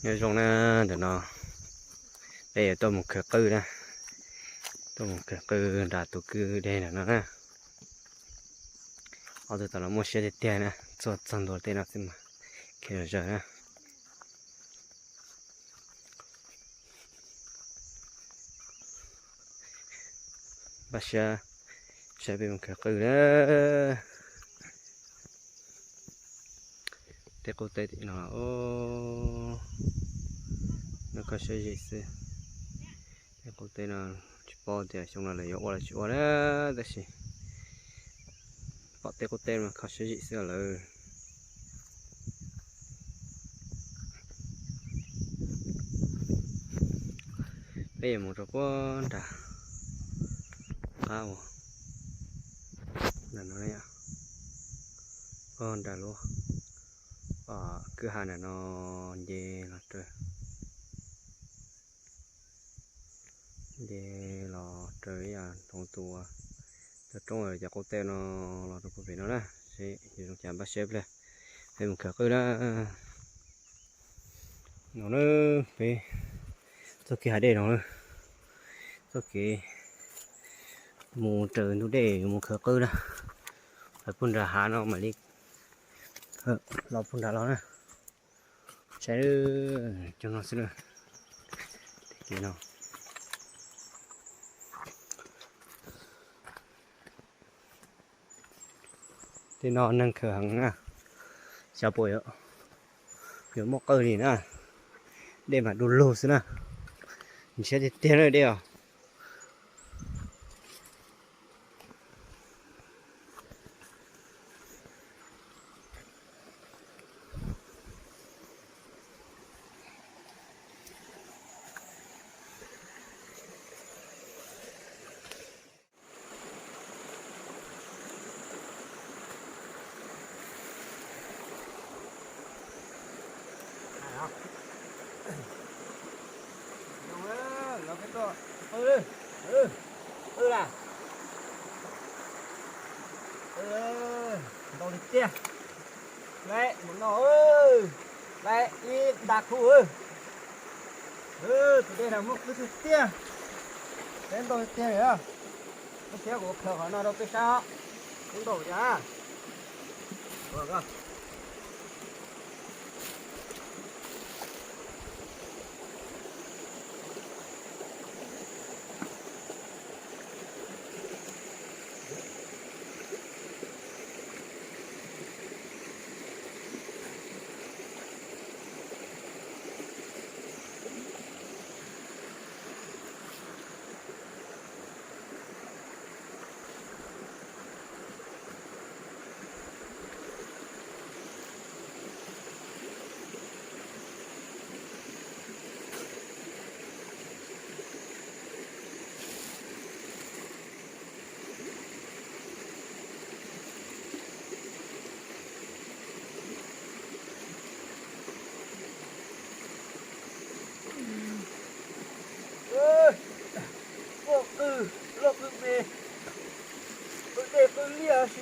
Nyob zoo na, ntawm no peb yuav tuaj mus khaws qwj na, tuaj mus khaws qwj nram tus kwj deg ntawm no na. Ob tug tom no muaj siab tiag tiag na, txog txog ntua tej no xwb mas khiav zom zaws na. Npaj siab saib peb mus khaws qwj na. Tej qub teb tim no, nws kho siab zim xwb. Tej qub teb no tsis paub tias xyoo no lawv yuav ua los tsis ua na, tab sis pom tej qub teb mas kho siab zim xwb lawm. Peb yuav mus rau puag nram qab uas nram no, puag nram lub kwj ha nram no, nce los raws, nce los raws ib yam nroo tus, cov roob cov qub teb no los rau puag pem no na. Seb yuav zoo cas, npaj siab pliag peb mus khaws qwj na. No na, peb txoj kev hav dej no, txoj kev mus raws ntug dej yuav mus khaws qwj na. Los puag nram hav no mam li los puag nrad los na. Saib, cov no xwb na. Tej no, tej no neeg khaws heev na. Xyov puas yuav muaj qwj li na. Dej mas du lug xwb na. Ntshiab tiag tiag na dej os. Ntau li tiag. Laiv mus no, laiv ib nta khu. Tus dej no muaj qwj tiag tiag. Peb ntau tiag tiag li. Ib siab kuv khaws qhov no rau peb saib. Kub ntaus cas. Loj qwj, loj qwj me, qwj dej qwj liaj si.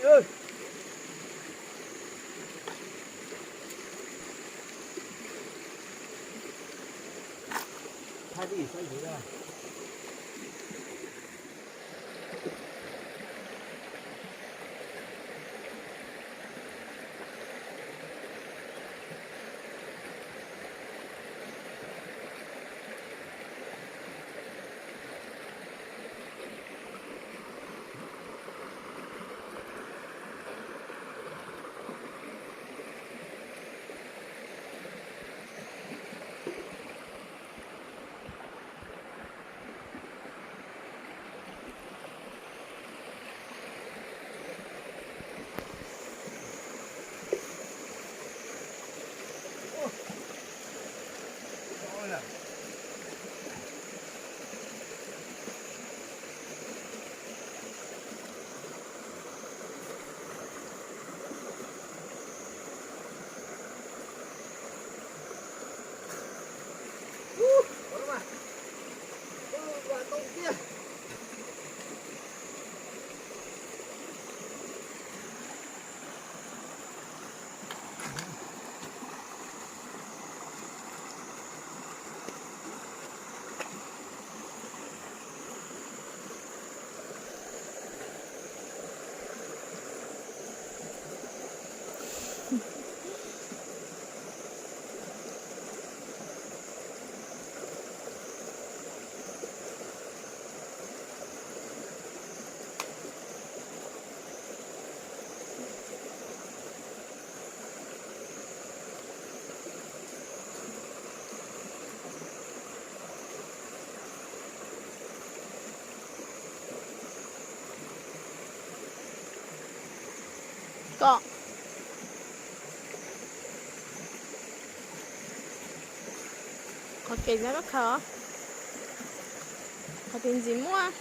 Tom. Qhov kev no koj khaws, qhov kev ntxiv muaj.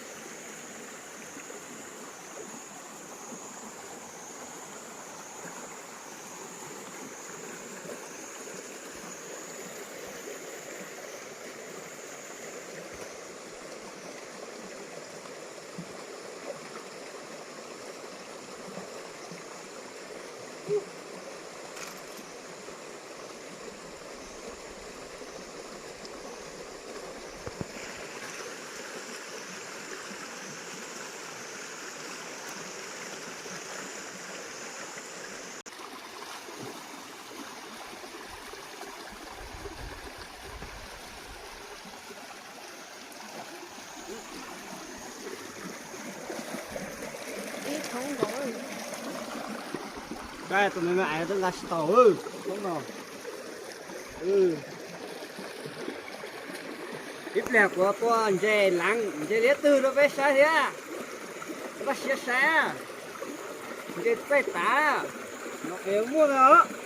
Ib thoob nkaus. Tus me me ais twb nqa tsis tau thoob no. Ib pliag kuv tuaj ntses leev ntses liab twg rau peb saib thiab. Npaj siab saib, ntses txaij tav no pem muaj ntag.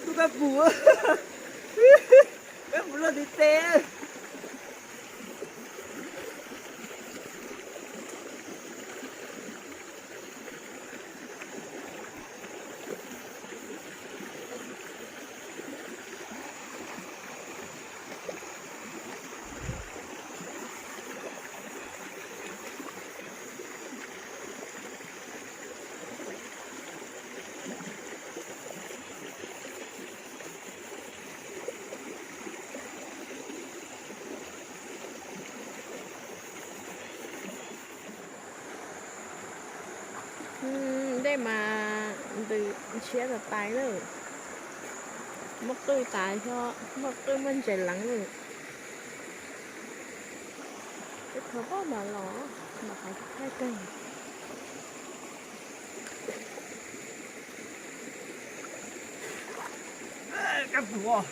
Kuv kab pum, kab pum loj ntiv tes. Dej mas ntws ntshiab tas tais lawm. Muaj qwj tas xyov, muaj qwj muaj ntses leev lawm. Ib qho pab mas los mas hais thaij kawg. Kab pum.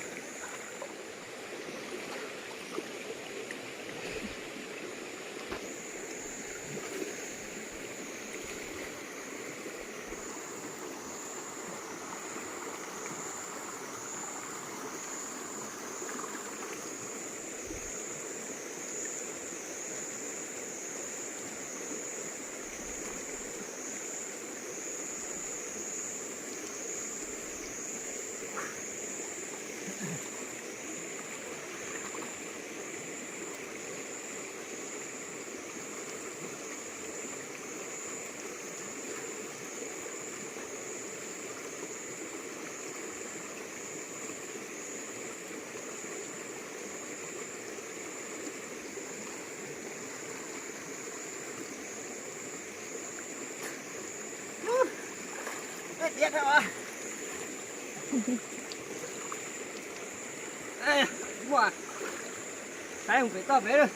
Saib mus pem toj pem lawm.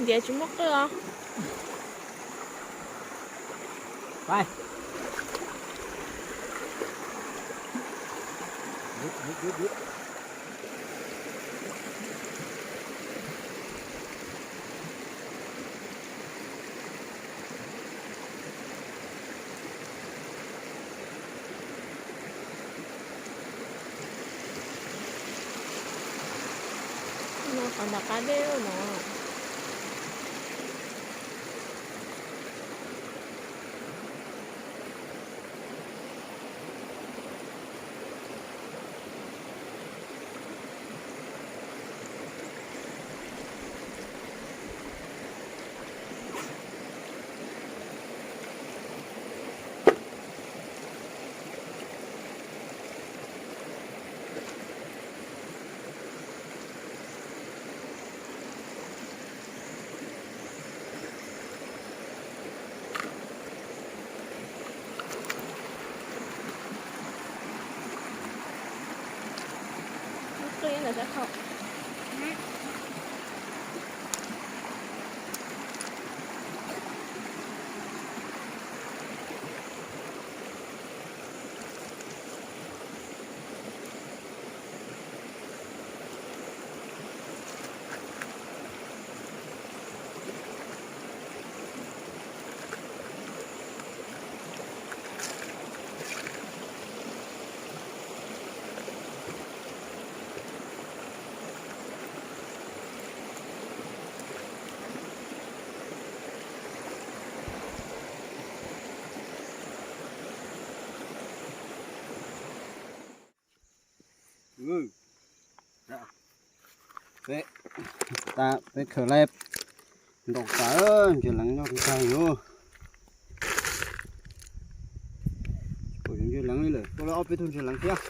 Ntiav tsis muaj qwj os. Os, nram qab dej no. Peb, peb khaws laib ntaus tas, ntsia leev nyob tag yus. Pom ntsia leev li lawm, tuaj lawm ob peb tug ntsia leev thiab.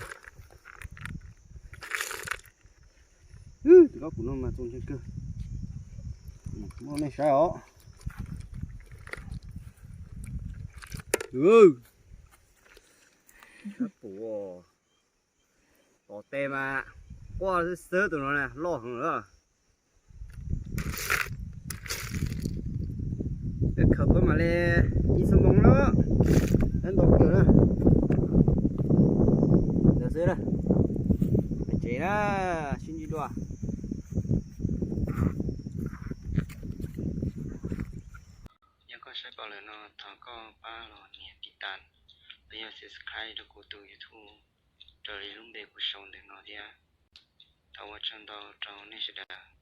Tus koj kuv no mas txaus ntshai kawg. Muab nej saib os. Pum, tom tes mas quaj xwb xwb, tus no na loj heev lawm. Peb khaws peb mam li ib xuab moos na, peb ntaus kawg na. Ntawd xwb na, peb tsev na, sib ntsib dua. Yog koj saib pom lawm no thov koj pab los nias tiv tas los yog subscribe rau kuv tus YouTube raws li lub npe kuv sau ntawm no thiab. Thov ua tsaug ntau rau nej sawv daws.